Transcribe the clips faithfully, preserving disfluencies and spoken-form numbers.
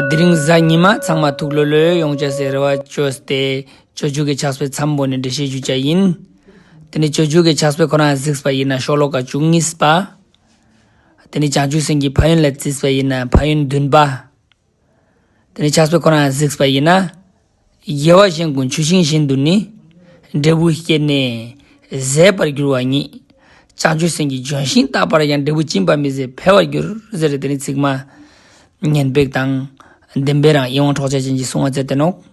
དེ་རིང་གཟའ་ཉི་མ་ཚང་མ་ཐུགས་ལྷོད་ལྷོད་ཡོང་ཅེས་སི་རེ་བ་བཅོས་ཏེ་སྤྱོད་འཇུག་གི་ཕྱག་དཔེ་མཚམས་པོ་ནེ་འགྲེལ་བཤད་ཞུ་ཅེས་ཡིན། དེ་ནེ་སྤྱོད་འཇུག་གི་ཕྱག་དཔེ་ཁོ་རང་གཟིགས་པ་ཡིན་ན་ཤོ་ལོ་ཀ་བཅུ་གཉིས་པ། དེ་ནེ་བྱང་ཆུབ་སེམས་ཀྱི་ཕན་ཡོན་ལ་བརྩིས་པ་ཡིན་ན་ཕན་ཡོན་བདུན་པ། དེ་ནེ་ཕྱག་དཔེ་ཁོ་རང་གཟིགས་པ་ཡིན་ན། དགེ་བ་གཞན་ཀུན་ཆུ་ཤིང་བཞིན་དུ་ནི། འབྲས་བུ་བསྐྱེད་ནས་ཟད་པར་འགྱུར་བ་ཉིད། བྱང་ཆུབ་སེམས་ཀྱི་ལྗོན་ཤིང་རྟག་པར་ཡང་། འབྲས་བུ་སྦྱིན་པ་མི་ཟད་འཕེལ་བར་འགྱུར། ཟེར་དེ་ནེ་ཚིག་མ་སྙན་པོ་དང་བདེན་པའི་རང་ཡིད་དབང་འཕྲོག་བྱ་ཅན་གྱི་གསུང་བ་མཛད་དེ་ནོག་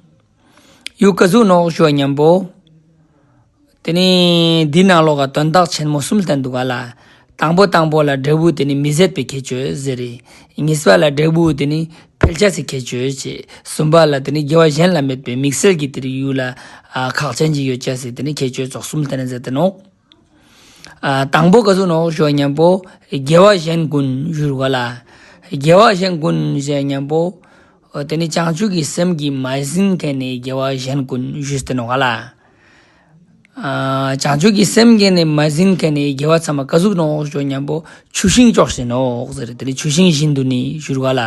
ཡུ་ག་ཟུག་ནོག་ཞུ་བ་ཉམ་པོ། དེ་ནེ་འདི་ནང་ལོགས་ཀ་དོན་དག་ཆེན་མོ་གསུམ་བསྟན་འདུག་ག་ལ། དང་པོ་དང་པོ་ལ་འབྲས་བུ་དེ་ནེ་མི་ཟད་པའི་ཁྱད་ཆོས་ཟེར་རེ། གཉིས་པ་ལ་འབྲས་བུ་དེ་ནེ་འཕེལ་ཆ་སི་ཁྱད་ཆོས་བྱས། གསུམ་པ་ལ་དེ་ནེ་དགེ་བ་གཞན་ལ་མེད་པའི་དམིགས་བསལ་གྱི་དེ་རུ་ཡུལ་ལ་ཨ་ཁག་ཅན་ཅིག་ཡོད་ཆ་སི་དེ་ནེ་ཁྱད་ཆོས་ཙོགས་གསུམ་བསྟན་ན་མཛད་དེ་ནོག་ཨ་དང་པོ་ག་ཟུག་ནོག་ཞུ་བ་ཉམ་པོ། དགེ་བ་གཞན་ཀུན་ཞུ་རུ་ག་ལ། དགེ་བ་གཞན་ཀུན་ཞུ་བ་ཉམ་པོ། དེ་ནེ་བྱང་ཆུབ་ཀྱི་སེམས་ཀྱིས་མ་ཟིན་མཁན་ནི་དགེ་བ་གཞན་ཀུན་ཞུས་ཏེ་ནོག་ག་ལ། ཨ་བྱང་ཆུབ་ཀྱི་སེམས་ཀྱིས་ནི་མ་ཟིན་མཁན་ནི་དགེ་བ་ཚང་མ་ག་ཟུག་ནོག་ཞུ་ཉམ་པོ། ཆུ་ཤིང་ཙོགས་ཤིག་ནོག་ཟེར། དེ་ནེ་ཆུ་ཤིང་བཞིན་དུ་ནི་ཞུ་རུ་ག་ལ།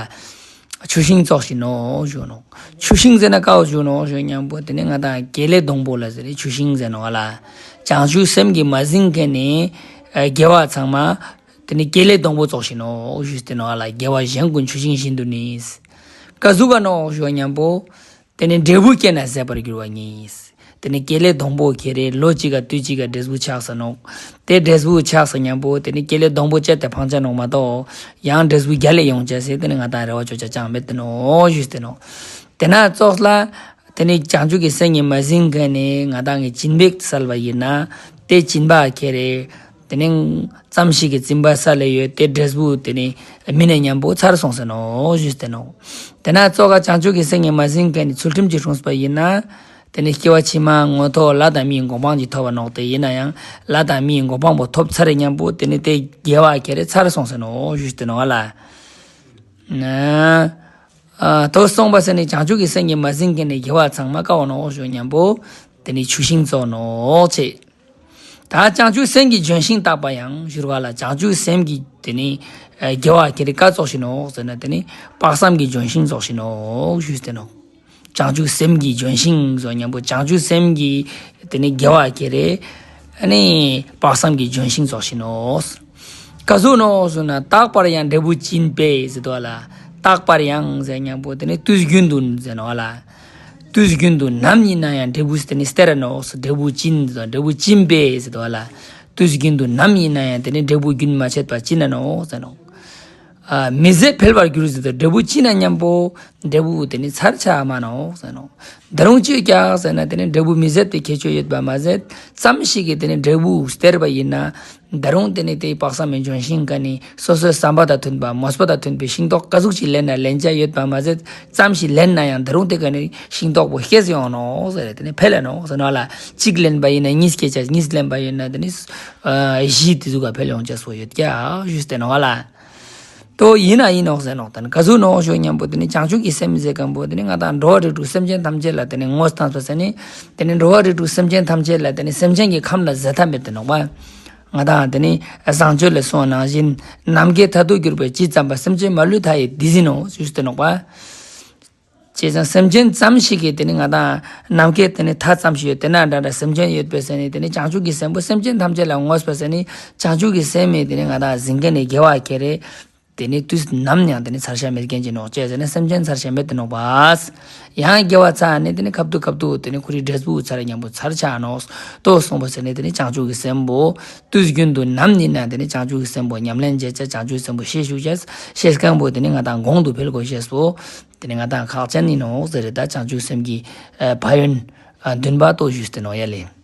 ཆུ་ཤིང་ཙོགས་ཤིག་ནོག་ཞུ་ནོག་ཆུ་ཤིང་ཟེར་ན་ཀ་བོ་ཞུ་ནོག་ཞུ་ཉམ་པོ། དེ་ནེ་ང་དང་ཀེ་ལེ་སྡོང་པོ་ལ་ཟེར་ཆུ་ཤིང་ཟེར་ནོག་ག་ལ། བྱང་ཆུབ་སེམས་ཀྱིས་མ་ཟིན་མཁན་ནི་ཨ་དགེ་བ་ཚང་མ་དེ་ནེ་ཀེ་ལེ་སྡོང་པོ་ཙོགས་ཤིག་ནོག་ཞུས་ཏེ་ནོག་ག་ལ། དགེ་བ་གཞན་ཀུན་ཆུ་ཤིང་བཞིན་དུ་ནི། ཀ་ཟུག་ག་ནོག་ཞུ་ཉམ་པོ། དེ་ནེ་འབྲས་བུ་སྐྱེས་ན་ཟད་པར་འགྱུར་བ་ཉིད། དེ་ནེ་ཀེ་ལེ་སྡོང་པོ་ཁྱེར་རེ་ལོ་གཅིག་ག་དུས་གཅིག་ག་འབྲས་བུ་ཆགས་ས་ནོག་དེ་འབྲས་བུ་ཆགས་ས་ཉམ་པོ་དེ་ནེ་ཀེ་ལེ་སྡོང་པོ་བཅད་དེ་འཕང་ཆ་ནོག་མ་གཏོགས་ཡང་འབྲས་བུ་རྒྱལ་ལ་ཡོང་ཆ་སི་དེ་ནེ་ང་དང་རེ་བ་ཅོ་ཆ་ཅང་མེད་དེ་ནོག་ཞུས་ཏེ་ནོག་དེ་ན་ཙོགས་ལ་དེ་ནེ་བྱང་ཆུབ་ཀྱི་སེམས་ཀྱིས་མ་ཟིན་མཁན་ནི་ང་དང་གི་སྦྱིན་པ་སལ་བ་ཡིན་ན་དེ་སྦྱིན་པ་ཁྱེར་རེ། དེ་ནེ་ཙམ་ཞིག་གི་སྦྱིན་པ་སལ་ལེ་ཡོད་དེ་འབྲས་བུ་དེ་ནེ་མི་ནེ་ཉམ་པོ་ཚར་སོང་ཟེར་ནོག་ཞུས་ཏེ་ནོག་དེ་ན་ཙོགས་ཀ་བྱང་ཆུབ་ཀྱི་སེམས་ཀྱིས་མ་ཟིན་མཁན་ནི་ཚུལ་ཁྲིམས་ཀྱི་སྲུངས་པ་ཡིན་ན། དེ་ནེ་སྐྱེ་བ་ཕྱི་མ་མངོན་མཐོ་ལྷ་དང་མིའི་གོ་འཕང་ཅིག་ཐོབ་པ་ནོག་དེ་ཡིན་ན་ཡང་ལྷ་དང་མིའི་གོ་འཕང་པོ་ཐོབ་ཚར་རེ་ཉམ་པོ་དེ་ནེ་དེ་དགེ་བ་ཁྱེར་རེ་ཚར་སོང་ཟེར་ནོག་ཞུས་ཏེ་ནོག་ག་ལ། ན། ཨ་དོ་སོང་པ་ཟེར་ནི་བྱང་ཆུབ་ཀྱི་སེམས་ཀྱིས་མ་ཟིན་མཁན་ནི་དགེ་བ་ཚང་མ་ཀ་བོ་ནོག་ཞུ་ཉམ་པོ། དེ་ནེ་ཆུ་ཤིང་ཙོགས་ནོག་ཅེས། ད་བྱང་ཆུབ་སེམས་ཀྱི་ལྗོན་ཤིང་རྟག་པར་ཡང་ཞུ་རུ་ག་ལ། བྱང་ཆུབ་སེམས་ཀྱི་དེ་ནེ་ཨ་དགེ་བ་ཁྱེར་རེ་ཀ་ཙོགས་ཤིག་ནོག་ཟེར་ན་དེ་ནེ་དཔག་བསམ་གྱི་ལྗོན་ཤིང་ཙོགས་ཤིག་ནོག་ཞུས་ཏེ་ནོག་བྱང་ཆུབ་སེམས་ཀྱི་ལྗོན་ཤིང་ཟེར་ཉམ་པོ་བྱང་ཆུབ་སེམས་ཀྱི་དེ་ནེ་དགེ་བ་ཁྱེར་རེ་ཨ་ནི་དཔག་བསམ་གྱི་ལྗོན་ཤིང་ཙོགས་ཤིག་ནོག་ཀ་ཟུག་ནོག་ཟེར་ན་རྟག་པར་ཡང་འབྲས་བུ་སྦྱིན་པས་ཟེར་དོ་ལ། རྟག་པར་ཡང་ཟེར་ཉམ་པོ་དེ་ནེ་དུས་རྒྱུན་དུ་ཟེར་ནོག་ལ། དུས་རྒྱུན་དུ་ནམ་ཡིན་ན་ཡང་འབྲས་བུ་དེ་ནེ་སྟེར་ར་ནོག་འབྲས་བུ་སྦྱིན་ཟེར་འབྲས་བུ་སྦྱིན་པས་ཟེར་དོ་ལ། དུས་རྒྱུན་དུ་ནམ་ཡིན་ན་ཡང་དེ་ནེ་འབྲས་བུ་རྒྱུན་མ་ཆད་པ་སྦྱིན་ན་ནོག་ཟེར་ནོག་ཨ་མི་ཟད་འཕེལ་བར་འགྱུར་ཟེར་དོ། འབྲས་བུ་སྦྱིན་ན་ཉམ་པོ་འབྲས་བུ་དེ་ནེ་ཚར་ཆ་མ་ནོག་ཟེར་ནོག་ད་རུང་ཅི་ཡོད་ཀྱག་ཟེར་ན་དེ་ནེ་འབྲས་བུ་མི་ཟད་པའི་ཁྱད་ཆོས་ཡོད་པ་མ་ཟད་ཙམ་ཞིག་གི་དེ་ནེ་འབྲས་བུ་སྟེར་བ་ཡིན་ན། ད་རུང་དེ་ནེ་དེ་དཔག་བསམ་མི་ལྗོན་ཤིང་ཀ་ནེ་སོ་སོའི་བསམ་པ་དང་མཐུན་པ་མོས་པ་དང་མཐུན་པའི་ཤིང་ཏོག་ཀ་ཟུག་ཅིག་ལེན་ན་ལེན་ཆ་ཡོད་པ་མ་ཟད་ཙམ་ཞིག་ལེན་ན་ཡང་ད་རུང་དེ་ཀ་ནེ་ཤིང་ཏོག་པོ་སྐྱེས་ཡོང་ནོག་ཟེར་དེ་ནེ་འཕེལ་ལ་ནོག་ཟེར་ནོག་ལ། གཅིག་ལེན་པ་ཡིན་ན་གཉིས་སྐྱེ་ཆ་གཉིས་ལེན་པ་ཡིན་ན་དེ་ནེ་ཨ་བཞི་དེ་ཟུག་ག་འཕེལ་ཡོང་ཆ་སོ་ཡོད་ཀྱག་ཞུས་ཏེ་ནོག་ལ། དོ་ཡིན་ན་ཡིན་ནོག་ཟེར་ནོག་ད་ནི་ཀ་ཟུག་ནོག་ཞུ་ཉམ་པོ་དེ་ནེ་བྱང་ཆུབ་ཀྱི་སེམས་ཟེར་མཁན་པོ་དེ་ནེ་ང་དང་འགྲོ་བ་རིགས་དྲུག་སེམས་ཅན་ཐམས་ཅད་ལ་དེ་ནེ་ངོས་བཏང་ས་ཟེར་ནི། དེ་ནེ་འགྲོ་བ་རིགས་དྲུག་སེམས་ཅན་ཐམས་ཅད་ལ་དེ་ནེ་སེམས་ཅན་གྱི་ཁམས་ལ་ཟད་མཐའ་མེད་དེ་ནོག་པ། ང་དང་དེ་ནེ་བཟང་སྤྱོད་ལ་གསུངས་ནང་བཞིན་ནམ་མཁའི་མཐས་གཏུགས་གྱུར་པའི་ཇི་ཙམ་པ། སེམས་ཅན་མ་ལུས་མཐའ་ཡས་འདི་ཟིན་ནོ་ཞུས་ཏེ་ནོག་པ། བྱས་ཙང་སེམས་ཅན་ཙམ་ཞིག་གིས་དེ་ནེ་ང་དང་ནམ་མཁའི་དེ་ནེ་མཐའ་ཙམ་ཞིག་ཡོད་དེ་ན་འདྲ་འདྲ་སེམས་ཅན་ཡོད་པའི་ཟེར་ནི། དེ་ནེ་བྱང་ཆུབ་ཀྱི་སེམས་པོ་སེམས་ཅན་ཐམས་ཅད་ལ་ངོས་པ་ཟེར་ནི། བྱང་ཆུབ་ཀྱི་སེམས་མི་དེ་ནེ་ང་དང་ཟིན་མཁན་ནི་དགེ་བ་ཁྱེར་རེ། དེ་ནེ་དུས་ནམ་ཡང་དེ་ནེ་ཚར་ཆ་མེད་མཁན་ཅིག་ནོག་ཅེས་ཟེར་ན་སེམས་ཅན་ཚར་ཆ་མེད་དེ་ནོག་པ། ཡང་དགེ་བ་ཚར་ནི་དེ་ནེ་ཁབ་ཏུ་ཁབ་ཏུ་དེ་ནེ་ཁོ་རའི་འབྲས་བུ་ཚར་ཉམ་པོ་ཚར་ཆ་ནོག་དོ་གསུངས་པ་ཟེར་ནི། དེ་ནེ་བྱང་ཆུབ་ཀྱི་སེམས་པོ་དུས་རྒྱུན་དུ་ནམ་ཡིན་ན་དེ་ནེ་བྱང་ཆུབ་ཀྱི་སེམས་པོ་ཉམས་ལེན་བྱེད་ཆ་བྱང་ཆུབ་སེམས་པོ་ཤེས་ཞུགས་ཆ་ཤེས་མཁན་པོ་དེ་ནེ་ང་དང་གོང་དུ་འཕེལ་དགོས་ཤེས་པོ། དེ་ནེ་ང་དང་ཁག་ཅན་ཡིན་ནོག་ཟེར་རེ། ད་བྱང་ཆུབ་སེམས་ཀྱི་ཨ་ཕན་ཡོན་ཨ་བདུན་པ་དོ་ཞུས་ཏེ་ནོག་ཡ་ལེ།